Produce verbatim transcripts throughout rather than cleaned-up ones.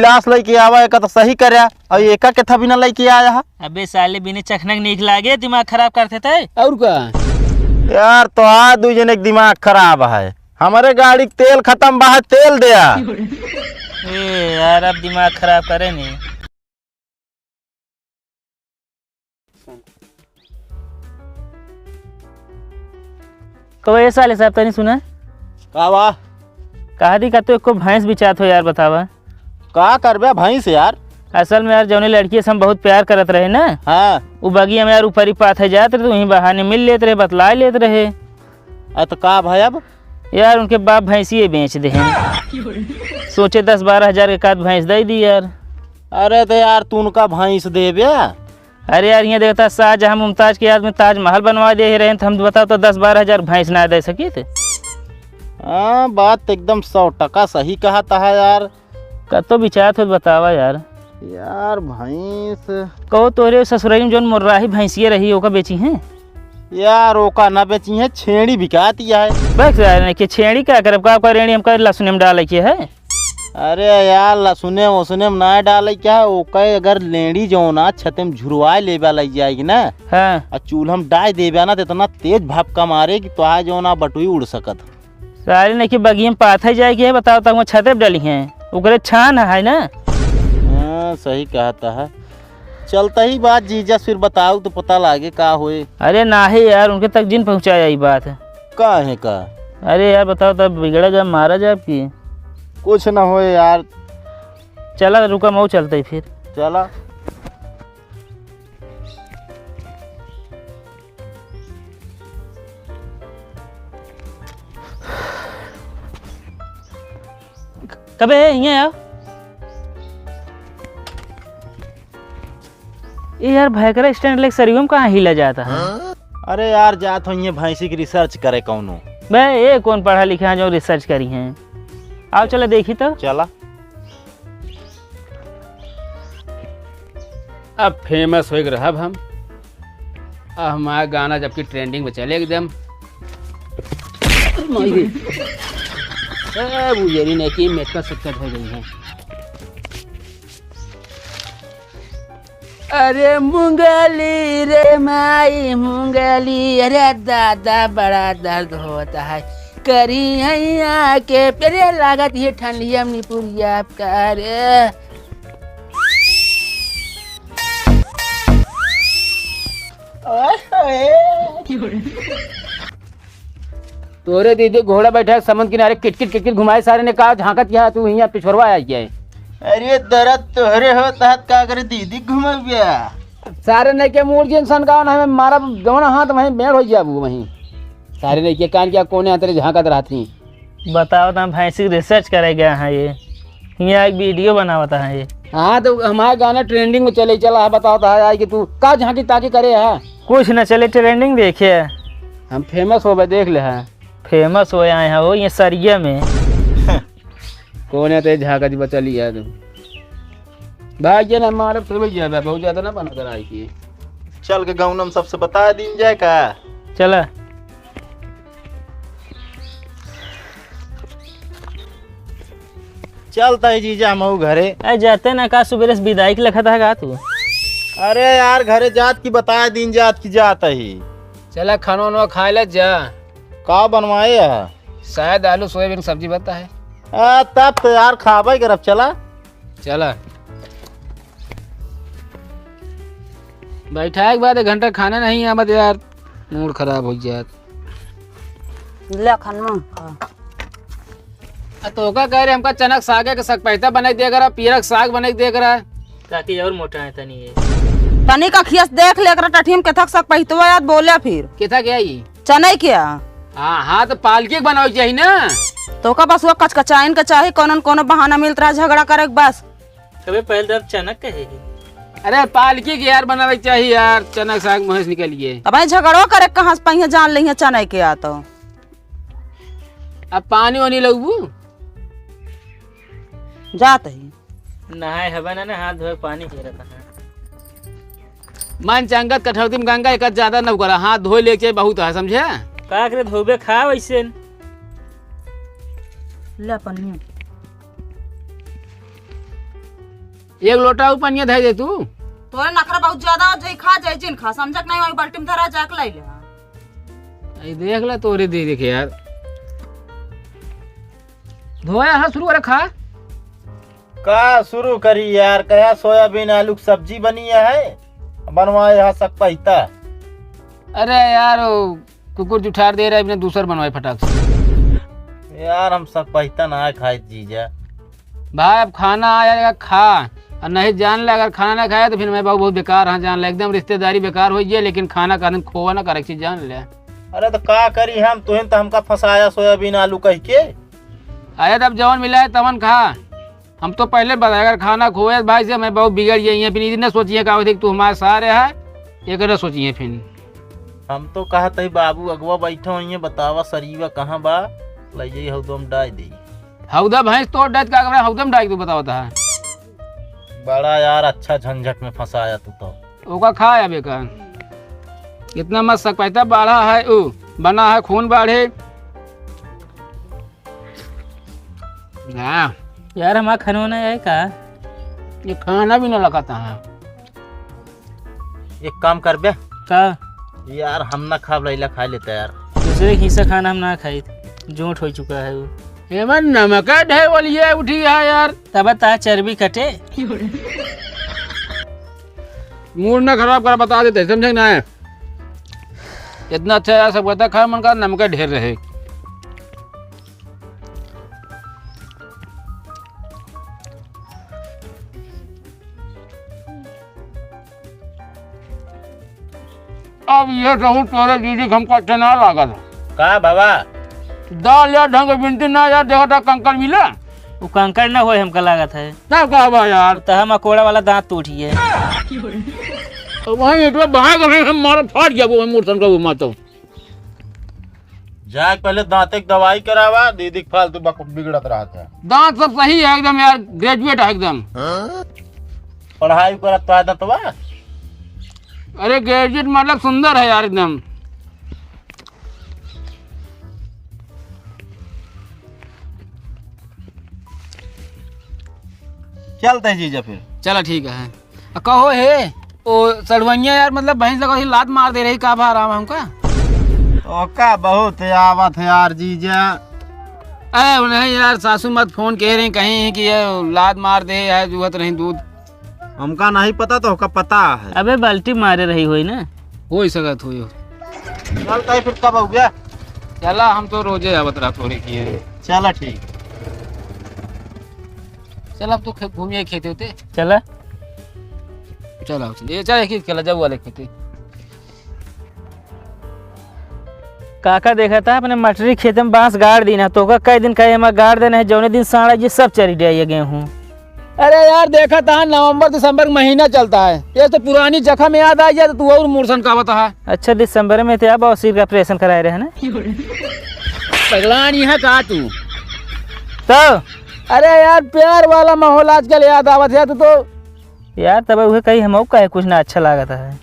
गिलास लइके आवा, एका तो सही कर्या, अउ एका के थबी ना लइके आया है। अबे साले, बिने चखना के नीक लागे, दिमाग खराब करते थे। और का? यार, तोहार दुइ जने के दिमाग खराब है। हमरे गाड़ी के तेल खतम बा है, तेल द्या। ए यार, अब दिमाग खराब करे नी। कहो ए साले साहब, तनी सुना। का बा? कहा दी का तो एको भैंस बिचात हो यार, बतावा। का करबे भैंस यार? असल में यार, जौने लड़की से हम बहुत प्यार करत रहे ना, हाँ। उ बगिया में यार ऊपरी पाथे जात रहे, तो वहीं बहाने मिल लेत रहे, बतला लेत रहे। अ, तो का भाई अब? यार, उनके बाप भैंसिए बेच दे हैं। सोचे दस बारह हजार के काद भैंस दे दी यार। अरे तो यार, तू उनका भैंस देबे? अरे यार, हियाँ देखता, शाहजहाँ मुमताज के याद में ताजमहल बनवा दे रहे हैं, तो हम बताओ तो दस बारह हजार भैंस ना दे सकी थे। हाँ, बात तो एकदम सौ टका सही कहत है यार। कतो बिचात हो तो बतावा यार। यार भैंस। कहो तोरे ससुरारी में जौन मुर्राही भैंसिया रही, ओका बेची हैं? यार ओका ना बेची हैं, छेड़ी बिकाती है। बस यार, नहीं कि छेड़ी का करब, का, का रेड़ी हमका लहसुन में डाले के है? अरे यार, लहसुने वसुने में ना डाले क्या, ओका अगर लेड़ी जौन आ छते में झुरवाए लेबा लग जाएगी ना, हाँ। आ चूल्हा में डाल देबा ना, तो इतना तेज भपका मारे कि तोहार जौन आ बटुई उड़ सकत। सारे नहीं कि बगिया में पाथे जाए के है, बताओ, तब छते पे डली हैं, ओकरे छान है ना। हाँ, सही कहता है। चलता ही बात जीजा, फिर बताओ तो पता लागे का होए। अरे नाही यार, उनके तक जिन पहुँचाया ई बात। का है का? अरे यार, बताओ तब बिगड़ा जाए, मारा जाए कि? कुछ ना होए यार। चला रुका, मऊ चलते ही फिर। चला। कबे है, हियाँ आओ। ए यार, भयकरा stand लेके सरियो में कहाँ हिला जाता है? अरे यार, जात हो ये भैंसी की research करे कौनो। बे, ये कौन पढ़ा लिखा है जो research करी हैं? आओ चला देखी तो। चला। अब famous होइक रहब हम। अब हमारा गाना जबकि trending में चले एकदम। माई रे। सब उजरी नहीं कि मेटका सक्कत हो गई है। अरे मुंगली रे माई मुंगली, अरे दादा बड़ा दर्द होता है। करी हैया के पेरे लागत ये ठंडिया में निपुरिया का रे। ओए होए। तोरे दीदी घोड़ा बैठा है समुद्र किनारे, किटकिट किटकिट घुमाए, सारे ने कहा झांकत क्या तू हियाँ पिछोरवा आ गया है। अरे दर्द तोहरे होत है, का करे दीदी घुमावे? सारे ने के मूड़ जिन सन का ना, हमें मारा जौन हाथ वहीं बेड़ हो जाबू वहीं। सारे ने के कान क्या कोने हाथ रे झांकत रहती। बताओ तो हम भैंसी की research करे गया है ये, हियाँ एक video बनावत है ये। हाँ, तो हमारा गाना trending में चले चला है, बताओ तो है कि तू का झांकी ताकी करे है? कुछ न चले, trending देखे। हम famous होबे, देख ले है। Famous हो आए हैं वो ये सरिया में। कौन है ते झांका जी बचा लिया तू? भाई ये ना मारब तो भैया बे, बहुत ज्यादा ना बना कर आई की। चल के गाँव में सबसे बता दीन जाए का? चला। चलता है जीजा, हम घरे। ए, जाते ना का, सुबेरे से विदाई के लखत है का तू? अरे यार, घरे जात की बताए दीन जात की जात ही। चला, खाना वाना खाए ले जा। का बनवाए है? शायद आलू सोयाबीन की सब्जी बनता है। आ, तब तो यार खाबे करब, चला। चला। बैठा एक बार एक घंटा खाना नहीं आवत यार, मूड खराब हो जात। ले खनवा खा। आ, तोका कह रहे हमका चनक सागे के सकपैता बने के दे करा, पीरक साग बने के दे करा। ताकि और मोटा है तनी ये। तनी का खियस देख ले, एकरा टठिम केथक सकपैतवा याद बोले फिर। केथा के आई? चने के आ। हाँ, हाँ, तो पालकी के बनावे के चाही ना। तोका बस वो कचकचाइन के चाही, कोनो न कोनो बहाना मिलत रहा झगड़ा करे के बस। कबे पहले तो अब चनक कहे ही। अरे पालकी के यार बनावे के चाही यार, चनक साग महेश निकलिए। अब भाई झगड़ो करे कहाँ से पहिया जान लेंगे चने के आ तो। अब पानी वानी लगबू? जात ही। नहाए हबे ना, ना हाथ धोए पानी के रहता है। मन चंगत कठौती में गंगा एक ज्यादा न करा, हाथ धोए लेके बहुत है, समझे? का करे धोबे खा वैसे। ले पनिया। एक लोटा ऊ पनिया धइ दे तू। तोरे नखरा बहुत ज्यादा हो जाई, खा जाई जिन खा, समझक नहीं होई, बाल्टी में धरा जाके लइ ले। आई देख ले तोरे दीदी के यार। धोया है, शुरू करे खा। का शुरू करी यार, कहा सोयाबीन आलू की सब्जी बनी है, बनवाए है सकपहिता। अरे यार, वो कुकुर जुठार दे रहा है, अपने दूसर बनवाए फटाक से। यार, हम सकपहिता ना खाए जीजा। भाई, अब खाना आया खा, और नहीं जान ले, अगर खाना ना खाया तो फिर मैं बहुत, बहुत बेकार हाँ जान ले, एकदम रिश्तेदारी बेकार होइ जाए, लेकिन खाना का दिन खोवा ना करे, एक चीज जान ले। अरे तो का करी हम, तुहिन तो हमका फंसाया सोयाबीन आलू कह के। अरे तब जवन मिला है तवन खा। हम तो पहले बताया, अगर खाना खोए भाई से मैं बहुत बिगड़ जाइए, फिर इतने सोचिए का होते कि तू हमारे सारे है, ये कर सोचिए फिर। हम तो कहत है बाबू अगवा बैठो होइए, बतावा सरीवा कहाँ बा, ले जाई हौदम डाल दे। हौदा भैंस तोड़ डाल का कमरा हौदम डाल के तू बतावत है। बड़ा यार अच्छा झंझट में फंसाया तू तो। ओका खा अबे का। इतना मत सकपहिता बाढ़ा है, ऊ बना है खून बाढ़े। हाँ। यार, हमार खाना ना आए का? ये खाना भी ना लगाता है। एक काम करबे। का? यार, हम ना खाब, लैला खा लेता यार। दूसरे के हिस्सा खाना हम ना खाई, जोंट हो चुका है वो। एमन नमक ढेर वाली है, उठी है यार। तब ता चर्बी कटे। मूड ना खराब कर, बता देते, समझे ना है? इतना अच्छा यार, सब कहता खाए मन का, नमक ढेर रहे। अब ये कहूँ तोरे दीदी के हमको अच्छा ना लागत। का बाबा? दाल यार ढंग से बिनती ना यार, देखा था कंकड़ मिला। वो कंकड़ ना होए हमका लागत है। तब का बा यार? तो हम अकोड़ा वाला दांत टूट गए। तो वहीं इतना बाहर का हम मारा फाट गया वो मूर्तन का वो मातो। जाके पहले दांते के दवाई करावा, दीदी के फालतू बक-, बिगड़त रहत है। दांत सब सही है एकदम यार, ग्रेजुएट है एकदम। हाँ? पढ़ाई करत तो है दंतवा? अरे ग्रेजुएट मतलब सुंदर है यार एकदम। चलते हैं जीजा फिर। चला ठीक है। आ, कहो हे, ओ सड़वइया यार, मतलब भैंस लगा लात मार दे रही, का भा आराम हमका? ओका बहुत आवत है यार जीजा। अरे नहीं यार, सासू मत फोन कह रही कहीं कि ये लात मार दे यार, जुहत रही दूध। हमका नहीं पता, तो ओका पता है। अबे बाल्टी मारे रही होई ना। होई सकत होई हो। चलता है फिर, कब हो गया? चला, हम तो रोजे आवत रहा थोड़े किए। चला ठीक। चल, अब तो खे-, घूमिए खेते होते। चला। चल, आओ, चल। ये चल, एक ही खेला, जाऊ वाले खेते। काका देखा था अपने मटरी खेते में बांस गाड़ दी ना, तो का कई दिन कहे हमार गाड़ देना है, जौने दिन साड़ा ये सब चरी डे ये गेहूँ। अरे यार, देखा था नवंबर दिसंबर का महीना चलता है, ये तो पुरानी जख्म याद आ जाए तो तू और मूर्छन का बता है। अच्छा, दिसंबर में तो आप बवासीर का ऑपरेशन कराए रहे ना? पगलान यहाँ का तू? तो अरे यार, प्यार वाला माहौल आजकल याद आवत है तू तो। यार, तब उहे कही हमहू कहे कुछ ना अच्छा लागत है।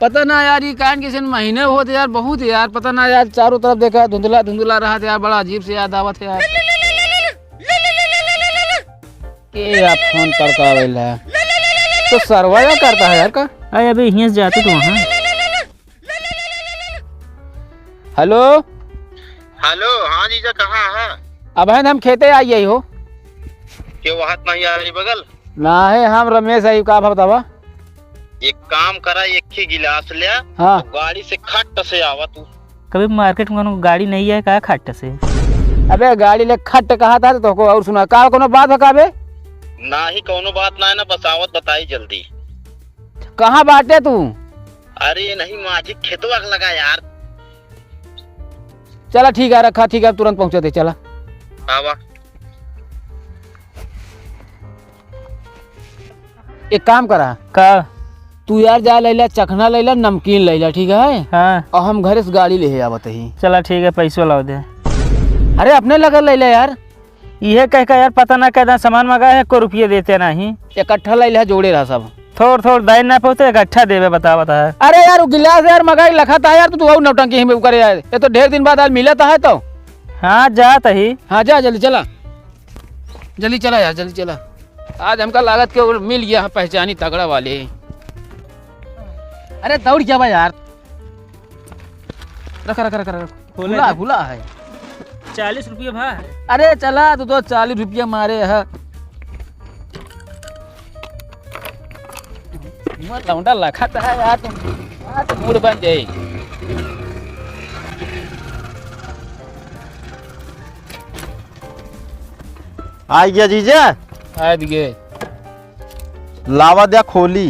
पता ना यार, ये कान किसन महीने होत यार, बहुत यार, पता ना यार, चारों तरफ देखा धुंधला धुंधला रहा यार, बड़ा अजीब से याद आवत है यार। के यार फोन करका आवेला? तो सरवा या करता है यार का? अरे अबे यहीं से जाते तो वहाँ। हेलो। हेलो, हाँ जीजा, कहाँ है? अब है ना, हम खेते आई आई हो। के वहात नहीं आ रही बगल? ना है, हम रमेश आई, का बतावा? एक काम करा, एक ही गिलास ले, हाँ। गाड़ी से खट से आवा तू। कभी मार्केट में कोनो गाड़ी नहीं है का खट से? अबे गाड़ी ले खट कहा था तो तोको और सुना, का कोनो बात है का बे? ना ही कोनो बात ना है ना, बस आवत बताई जल्दी। कहाँ बाटे तू? अरे नहीं, माझी खेतवा के लगा यार। चला ठीक है, रखा, ठीक है, तुरंत पहुँचा दे, चला। आवा। एक काम करा। का? तू यार जा लैला, चखना लैला, नमकीन लैला, ठीक है? हाँ। और हम घरे से गाड़ी ले आवत ही। चला ठीक है, पैसो लाव दे। अरे अपने लगल लैला यार। इहे कह के यार, पता ना कैदा सामान मंगाए है, एको रुपये देते नहीं। इकट्ठा लैला, जोड़े रहा सब। थोड़ थोड़ दाई ना पहुँचते, इकट्ठा देवे, बता, बता है। अरे यार, वो गिलास यार मंगाई लखा था यार, तू, तू और नौटंकी ही में करे यार। ये तो ढेर दिन बाद आज मिला था है तो। हाँ, जात ही। हाँ, जा जल्दी चला, जल्दी चला यार, जल्दी चला। आज हमका लागत के वो मिल गया है पहचानी तगड़ा वाले। अरे दौड़ गया बा यार। रख, रख, रख, रख। खोले खुला, दे। खुला है। चालीस रुपया भा है। अरे चला, तू तो चालीस रुपया मारे है। वो लौंडा लखत है यार, तुम, यार, तुम मूड बन जाए। आ गया जीजा? आ गए। लावा द्या खोली।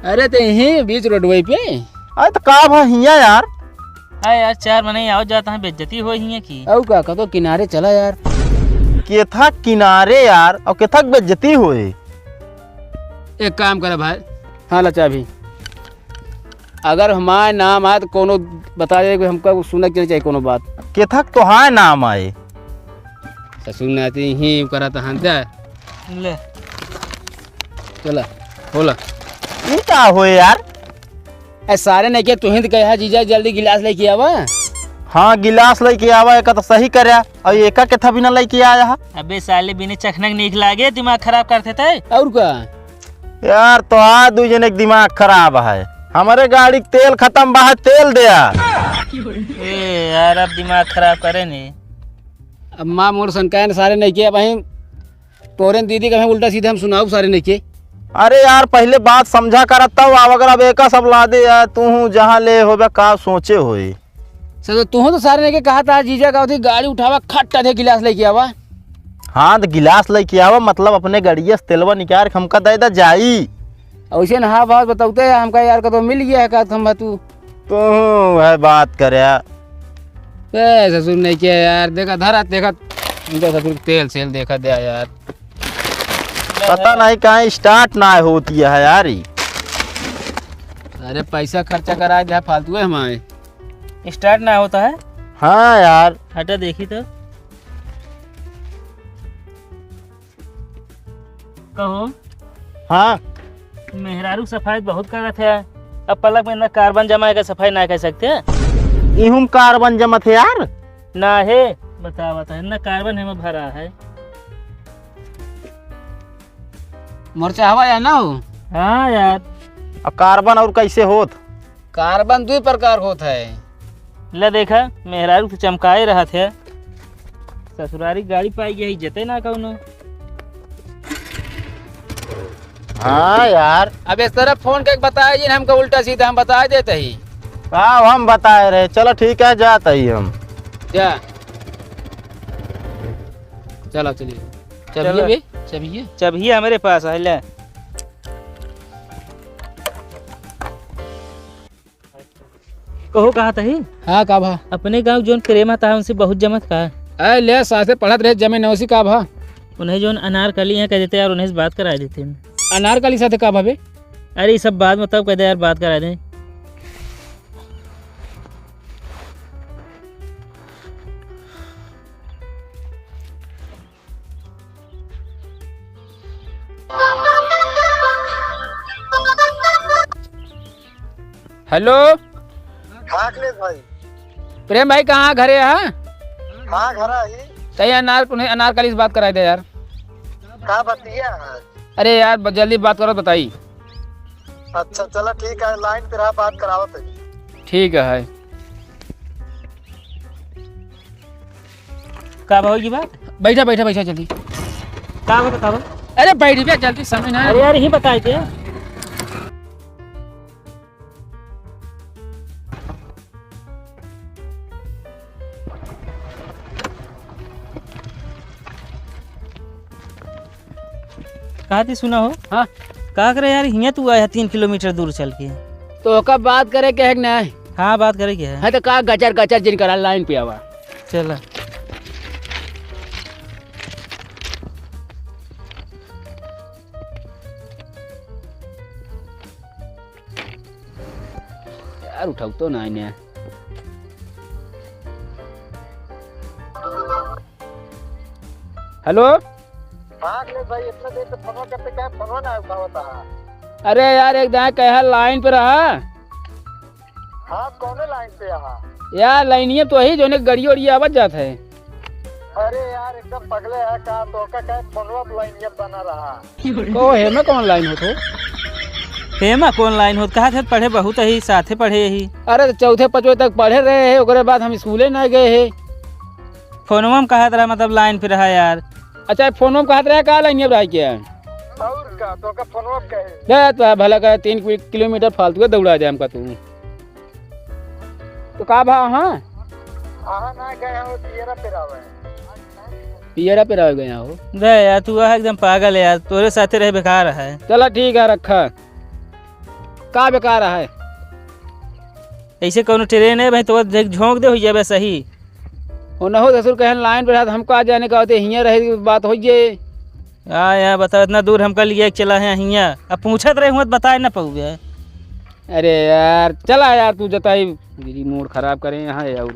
अरे, ते यहीं बीच रोडवे पे? अरे, तो का भा हियाँ यार? अरे यार, चार मनई आवत जात हैं, बेइज्जती होई हियाँ की। अउ का, कतो किनारे चला यार। केथा किनारे यार, अउ केथा बेइज्जती होए? एक काम करा भाई, हाँ ला चाबी। अगर हमार नाम आए तो कोनो बता दे कि हमका सुना के चाही कोनो बात। केथा तोहार नाम आए? ससुर नाती ही करत हन जा। ले। चला, होला। ई का होए यार? ए, सारे नइके तुहिं त कहे हा, जीजा जल्दी गिलास लेके आवा। हाँ, गिलास लेके आवा, एका तो सही कर्या। अउ एका केथा बिना लेके आया हा? अबे साले, बिना चखना के नीक लागे, दिमाग खराब करथे तै। अउर का? यार, तोहार दुइ जने के दिमाग खराब है। हमरे गाड़ी के तेल खतम बा है, तेल द्या। ए यार, अब दिमाग खराब करे नी। अब माँ मोर सनकायन सारे नइके, अब अहीं तोरे न दीदी का हम उल्टा सीधा हम सुनाउब सारे नइके। अरे यार, पहिले बात समझा करत तब आव, अगर अब एका सब लादे यार, तू हूँ जहाँ ले होबे का सोचे होई। सर, तू हूँ तो सारे नइके कहा था, जीजा का होती गाड़ी उठावा, खट्टा दे गिलास लेके आवा। हाँ, तो गिलास लेके आवा, मतलब अपने गड़िया से तेलवा निकाल के हमका दे दा जाई। अइसे न हाँ बात बताउते हमका यार, कतो मिल गया है का थम्बा तू? तू है बात करे। ए, ससुर नइके यार, देखा धरा, देखा, इनका ससुर तेल सेल देखा द्या यार। पता नहीं कहाँ start ना होती है यार ई। अरे पैसा खर्चा करा द्या फालतू है हमारे। Start ना होता है? हाँ यार। हटा देखी तो। कहो। हाँ। मेहरारू सफाई बहुत करत है, अब पलक में ना कार्बन जमा है, सफाई ना कर सकते? इहुम कार्बन जमत है यार। ना है, बतावत है, ना कार्बन है में भरा है। मोर चाहवा या ना हो? हाँ यार। अब कार्बन अउर कैसे होत? कार्बन दुइ प्रकार होत है। ले देखा, मेहरारू तो चमकाए रहत है, ससुरारी गाड़ी पाई गई, इज्जते ना कौनो। हाँ यार। अब इस तरह फोन करके बताए जी, हमको उल्टा सीधा हम बता देते ही। का हम बताए रहे? चलो ठीक है, जात ही हम। जा। चलो, चलिए। चबिये चलो। बे, चबिये। चबिये हमरे पास है, ले। कहो, कहा तही? हाँ, का भा? अपने गाँव जौन प्रेमा था, उनसे बहुत जमत का? ए, ले, साथे पढ़त रहे, जमे नौसी का भा? उन्हें जौन अनारकली हैं, कह देते यार, उन्हें से बात करा देते हैं। अनारकली साथे का भा बे? अरे, ये सब बाद में, तब कह दे यार, बात करा दें। हेलो। हाँ अखिलेश भाई। प्रेम भाई, कहाँ घरे है? हाँ, घर आई। तै अनार, उन्हें अनारकली से बात कराई दे यार। का बतिया है? अरे यार, ब-, जल्दी बात करो, बताई। अच्छा, चला ठीक है, लाइन पे रहा, बात करावत है। ठीक है। का बा होई की बात? बैठा, बैठा, बैठा जल्दी। का बा, का बा? अरे बैठ बे जल्दी, समय ना। अरे यार, यही बताए थे। का थी सुना हो? हाँ। का करे यार, हियाँ तू आया तीन किलोमीटर दूर चल के। तो ओका बात करे के है कि नहीं? हाँ, बात करे के है। हाँ, तो का गचर गचर जिन करा, लाइन पे आवा। चला। यार, उठाऊ तो ना इन्हें। हेलो। हाँ अखिलेश भाई, इतना देर से फोन करते क्या, फोन ना उठावता? अरे यार, एक दाएं कहे लाइन पे रहा। हाँ, कौने लाइन पे यहाँ? यार, लाइनिया तो ही, जोने गड़िया उड़िया आवत जात है। अरे यार, एकदम पगले है का, तो का कहे फोनवा पे लाइन ये बना रहा। को हेमा कौन लाइन होत हो? हेमा कौन लाइन होत? कहा थे पढ़े बहुत ही, साथे पढ़े ही। अरे तो चौथे पाँचवे तक पढ़े रहे है, ओकरे बाद हम स्कूले ना गए है। फोनवा में कहत रहा, मतलब लाइन पे रहा यार। अच्छा, फोनवा में कहत रहा का लाइन पे रहा क्या? और का, तो का फोनवा पे कहे। दे तो भला का तीन कि-, किलोमीटर फालतू के दौड़ा दे हमका तू। तो का भा, हाँ? हाँ, ना गए हो, पियरा पे रहो। पियरा पे रह गया हो। दे यार, तू वह एकदम पागल है यार, तोरे साथे रहे बेकार है। चला ठीक है, रखा। का बेकार है? ऐसे कौनो ट्रेन है भाई, तो देख झोंक दे हो जाबे सही। हो न हो ससुर कहन लाइन पे रहा, तो हमका जाने का होते, हियाँ रहे की बात हो जाए। हाँ यार, बताओ, इतना दूर हमका लिए चला है हियाँ। अब पूछत रहे हुआ तो बताए ना पाऊबे। अरे यार, चला यार, तू जताई, मेरी मूड खराब करे यहाँ है और।